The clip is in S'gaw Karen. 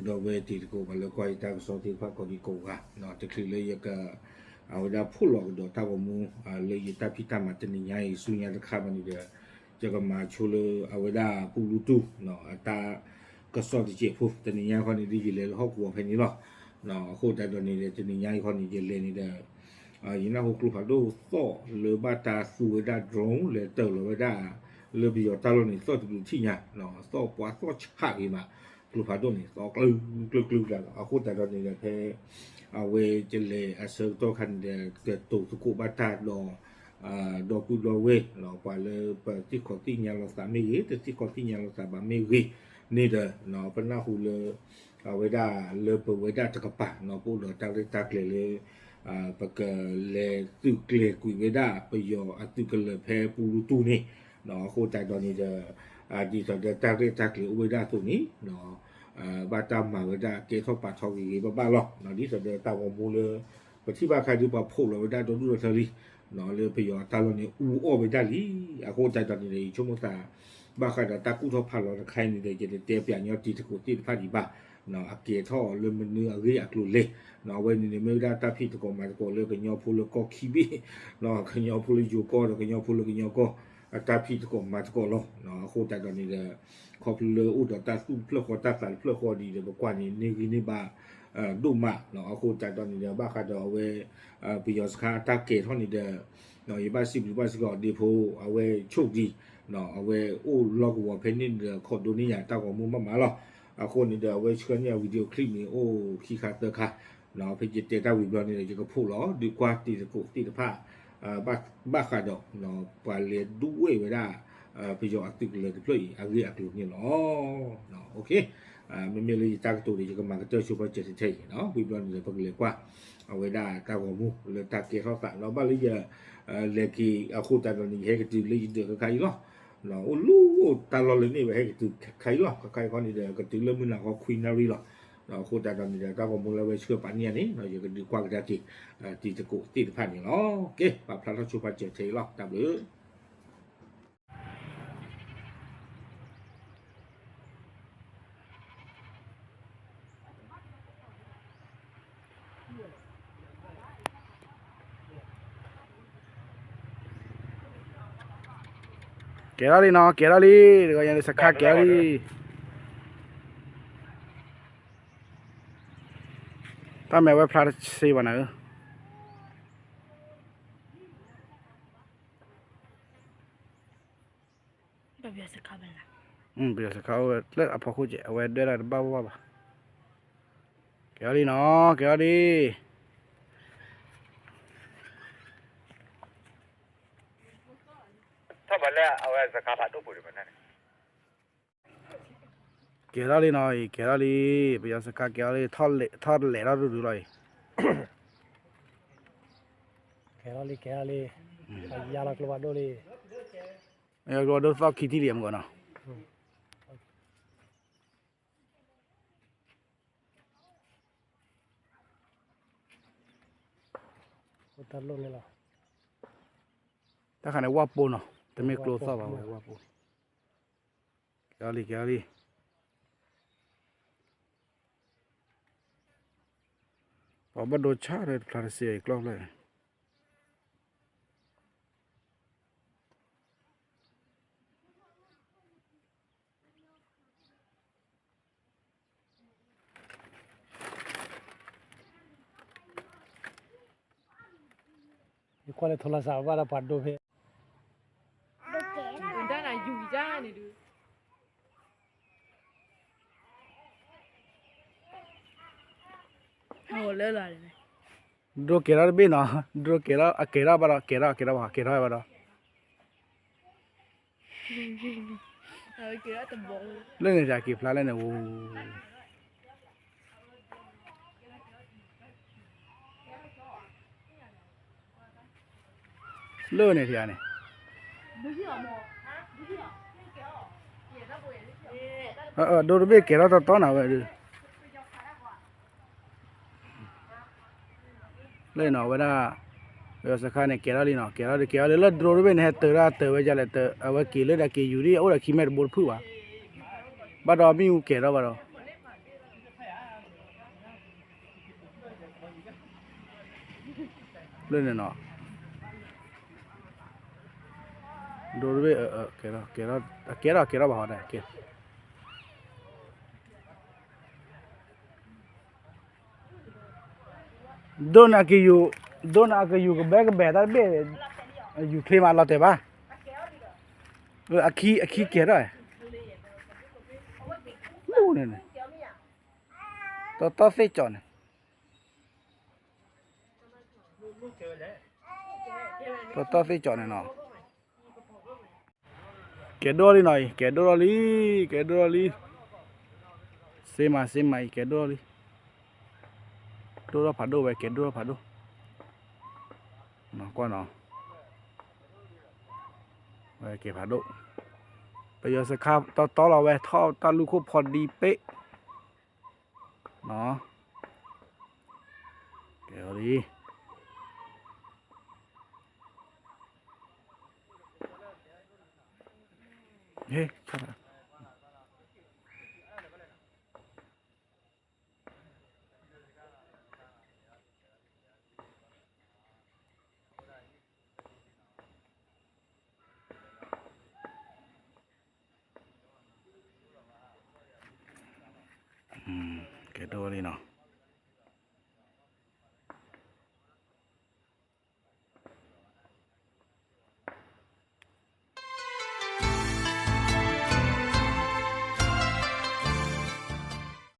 ဒီပုၢ်ဒီဝဲၢ်တံၤသကိး ပှၤလၢကွၢ်ယတၢ်ကစီၣ်သ့ၣ်တဖၣ်ကိးဒံကိးဂၤ, တချုးလၢယက အဝဲဒၣ်ဖီၣ်လီၤကဒီးတၢ်ဂီၤမူ လၢယတၢ်ဖံးတၢ်မၤတနံၤညါအံၤဆူညါတခါဘၣ်န့ၣ်ဒီး ယကမၤဆိလၢအဝဲဒၣ်ပူလူတူၢ် အတၢ်ကစီၣ်တစဲးဖိ တနံၤညါခီန့ၣ်ဒီး ယလဲၤလၢဟီၣ်ကဝီၤဖဲန့ၣ်လီၤ. အဃိသတးဒီးန့ၣ်ဒီး တနံၤညါအံၤခီန့ၣ် ယလဲၤန့ၣ်ဒီး ယနၢ်ဟူကျိဖးဒိၣ်သီၣ်လၢဘၣ်တၢ်သူဝဲဒၣ် drone လဲၤတၢၢ်လီၤဝဲဒၣ် လၢပယီၤတၢ်လီၢ်န့ၣ် သီၣ်တဘျုးထံၣ်ညါ, သီၣ်ပှၤသီၣ်ဆးဂ့ၤမး, ကျိဖးဒိၣ်န့ၣ် သီၣ်ကျၢကျၢကျၢကျၢလီၤ. အဃိသတးဒီးန့ၣ်ဒီး ဖဲ အဝဲကလဲၤအဆၢကတီၢ်ခါန့ၣ်ဒီး ကတိၤသကိးဘၣ်တၢ်ဒီး ဒီပုၢ်ဒီဝဲၢ် ပှၤလၢပသ့ၣ်ခီသ့ၣ်ညါလိာ်သးမ့ၢ်ဂ့ၤ, တသ့ၣ်ခီသ့ၣ်ညါလိာ်သးဘၣ်မ့ၢ်ဂ့ၤန့ၣ်ဒီး ပနၢ်ဟူလၢ အဝဲဒၣ်လၢပဝဲဒၣ်တကပၤ ပအိၣ်ဒီးတၢ်ရဲၣ်တၢ်ကျဲၤလၢ ပကလဲၤသုးကျဲၤကွံာ်ဝဲဒၣ်ပယီၤအသုးကလၢၤဖဲပူလူတူၢ်န့ၣ်, အဃိသတးဒီးန့ၣ်ဒီး ဒ်သိးဒီးတၢ်ရဲၣ်တၢ်ကျဲၤအိၣ်ဝဲဒၣ်အသိးန့ၣ် ဘၣ်တၢ်မၤဝဲဒၣ်ကဲထီၣ်ပာ်ထီၣ်ဂ့ၤဂ့ၤဘၣ်ဘၣ်လီၤ. ဒ်သိးဒီးတၢ်ဂီၤမူလၢ ပထံၣ်ဘၣ်ခါဒုးပှၤဖီၣ်လီၤဝဲဒၣ်ဒီဒူၣ်ဒီထၢလံ လၢပယီၤအတၢ်လီၢ်န့ၣ် အူအီၣ်ဝဲဒၣ်လံ. အဃိသတးဒီးန့ၣ်ဒီး ယဆိကမိၣ်သး ဘၣ်ဃးဒီးတၢ်ကူၣ်ထီၣ်ဖးလီၤတခါအံၤန့ၣ်ဒီး ယတတဲပၠးညီတံၤသကိးသ့ၣ်တဖၣ်ဒံးဘၣ်, အကဲထီၣ်လၢမနုၤအဂ့ၢ်အကျိၤလဲၣ်. အဝဲန့ၣ်န့ၣ်မ့ၢ်ဝဲဒၣ်တၢ်ဖံးသကိးမၤသကိးလၢကညီဖိလၢကီၢ်ခံဘ့ၣ်, ကညီဖိလၢယိၤကီၢ်ဒီးကညီဖိလၢကညီကီၢ် အတၢ်ဖံးသကိးမၤသကိးလီၤ. အဃိသတးဒီးန့ၣ်ဒီး ခီဖျိလၢအိၣ်ဒီးတၢ်သူၣ်တဖျၢၣ်ဃီတၢ်သးတဖျၢၣ်ဃီဒ်ဒီး ပကွၢ်န့ၣ် န့ၢ်ဂံၢ်န့ၢ်ဘါ ဒိၣ်မး, အဃိသတးဒီးန့ၣ်ဒီး ဘၣ်ဃးဒီးအဝဲ ပယီၤစခါအတၢ်ကဲၤထီၣ်န့ၣ်ဒီး ယဘၣ်စံးဘျုးဘၣ်စ့ၢ်ကီးဒ့ဖိ အဝဲဆိၣ်ဒံ အဝဲအိၣ်လီၢ်ကဝီၤဖဲန့ၣ်ဒီး ခိးဒိန့ၢ်ယၤတၢ်ဂီၤမူမးမးလီၤ. အဃိန့ၣ်ဒီး အဝဲဆှၢန့ၢ်အ video clip န့ၣ် အိၣ်ခံခါသၢခါ, ဖဲယတဲတၢ်ဝံၤဘျီန့ၣ်ဒီး ယကဖီၣ်လီၤ ဒုးကွၢ်တံၤသကိးသ့ၣ်တဖၣ် ဘၣ်ဃးဒီး ပှၤလဲၤဒုးဝဲၢ်ဝဲဒၣ် ပယီၤအသုးကလၢၤတဖျၢၣ်အံၤ အဂ့ၢ်အကျိၤန့ၣ်လီၤ. မ့မ့ၢ်လၢယတၢ်ကတိၤဒီး ယကမၤကတၢၢ်ဆိပာ်စၢၤထဲထဲအံၤန့ၣ် ဝံၤဘျီန့ၣ်ဒီး ပကလဲၤကွၢ် အဝဲဒၣ်တၢ်ဂီၤမူလၢတၢ်ကဲထီၣ်သးလီၤ. ဘၣ်လၢယ လဲၤက့ၤအဃိသတးဒီးန့ၣ် ယဟဲကတုၤလၢယဒၢးခဲခါအံၤလီၤ. အိၣ်လူၤအိၣ်တၢ်လီၢ်လၢန့ၣ် ဝဲဟဲကတုၤခဲခါအံၤလီၤ. ခဲခါအံၤခီန့ၣ်ဒီး ကတုၤလၢမုၢ်နၤခီခွံနၣ်ရံၣ်လီၤ. အဃိသတးဒီးန့ၣ်ဒီး တၢ်ဂီၤမူလၢဝဲဆှၢပာ်န့ၢ်ယၤန့ၣ် ယကဒုးကွၢ်ကဒါက့ၤ တံၤသကိးသ့ၣ်တဖၣ်န့ၣ်လီၤ. ကဲ ပာ်ဖျါထီၣ်ဆိပာ်စၢၤထဲအံၤလီၤ. တၢ်ဘျုး ကဲထီၣ်လံနီၤ, ကဲထီၣ်လံ, တဂီၤညါန့ၣ် စခါကဲထီၣ်လံ, တၢ်မဲာ်ဝဲဖျါတစ့ဘၣ်နၤဧၢ. ပယီၤစခါအိၣ်ဝဲလၢအဖီခိၣ်ကဲး, အဝဲဒွဲၣ်တၢ်တဘၣ်ဘၣ်ဘၣ်. ကဲထီၣ်လံနီၤ, ကဲထီၣ်လံ. ကဲထီၣ်လံနီၤအံၤ, ကဲထီၣ်လံ, ပယီၤစခါကဲထီၣ်လံ, ထီၣ်လဲၤထီၣ်တဒုလီၤအံၤ. ကဲထီၣ်လံ, ကဲထီၣ်လံ, ယၤလီၤကျိဖးဒိၣ်လံ. ကျိဖးဒိၣ်သီၣ်ခံထံၣ်လံမ့ၢ်နီၤ. တၢ်ဃးန့ၣ်ဝၣ်ပိၢ်နီၤ, တမ့ၢ်ကျိသီၣ်ဘၣ်ဝဲ, ဝၣ်ပိၢ်. ကဲထီၣ်လံ, ကဲထီၣ်လံ. ပှၤဘၣ်ဒိဆါဒီးတဖျါတစ့အံၤကျီၢ်ဖျၢၣ်. ယကွၢ်လၢထိလၢစးဘၣ်ဒီးပှၤဒိဖဲ ဒိကဲၤထီၣ်တဘ့ၣ်နီၤ, ဒိကဲၤထီၣ်, အကဲၤထီၣ်ဘၣ်ဒီး, ကဲၤထီၣ်, ကဲၤထီၣ်ဘၣ်ဒီး လၢန့ၣ်တၢ်က့ၤဖျါလၢန့ၣ်, လၢန့ၣ်တၢ်န့ၣ်, ဒိတဘ့ၣ်ကဲၤထီၣ်တီတီနၤဝဲဒုး လၢနီၤ အဝဲဒၣ် ပယီၤစခါန့ၣ် ကဲၤထီၣ်လံနီၤ, ကဲၤထီၣ်လံ ကဲၤထီၣ်လံ လၢ drone တဘ့ၣ်န့ၣ် ဟဲတၢၤတၢ်တၢၤဝဲဒ်လဲၣ်, အဝဲက့ၤလၢဒၣ်က့ၤယူၤဒ် အအိၣ်ဒီးခံမဲာ်တဘိတဖုၣ်ဘၣ်, ဘၣ်ဒီးမ့ၣ်အူကဲၤထီၣ်ဘၣ်ဒီး, လၢန့ၣ်နီၤ, ဒိတဘ့ၣ်, ကဲထီၣ်, ကဲထီၣ်, ကဲထီၣ်, ကဲထီၣ်ဘၣ်ဟီဒၣ်, ကဲ ဒိန့ၣ်အကယူၤ, ဒိန့ၣ်အကယူၤကဘဲကဘဲတၢ်တဘ့ၣ်, ယူၤချ့မးလီၤတဲာ်ဘၣ်, အခံ, အခံကဲထီၣ်, မူန့ၣ်န့ၣ်, တီတီသ့ၣ်ကၠီန့ၣ်, တီတီသ့ၣ်ကၠီန့ၣ်နီၤ. ကဲဒိၣ်လံနီၤအံၤ, ကဲဒိၣ်ထီၣ်လံ, ကဲဒိၣ်ထီၣ်လံ, စ့မးစ့မးအံၤ ကဲဒိၣ်ထီၣ်လံ, ဒိၣ်ထီၣ်ဖးဒိၣ်ဝဲ ကဲဒိၣ်ထီၣ်ဖးဒိၣ်, ကွၢ်နီၤ, ဝဲကဲဖးဒိၣ်, ပယီၤစခါတီတီလီၤဝဲ ထီၣ်တၢ်လူၢ်ခိၣ်ဖီဒံပ့ၣ်, နီၤ, ကဲဒိၣ်လံ. ကဲဒိၣ်လံနီၤ.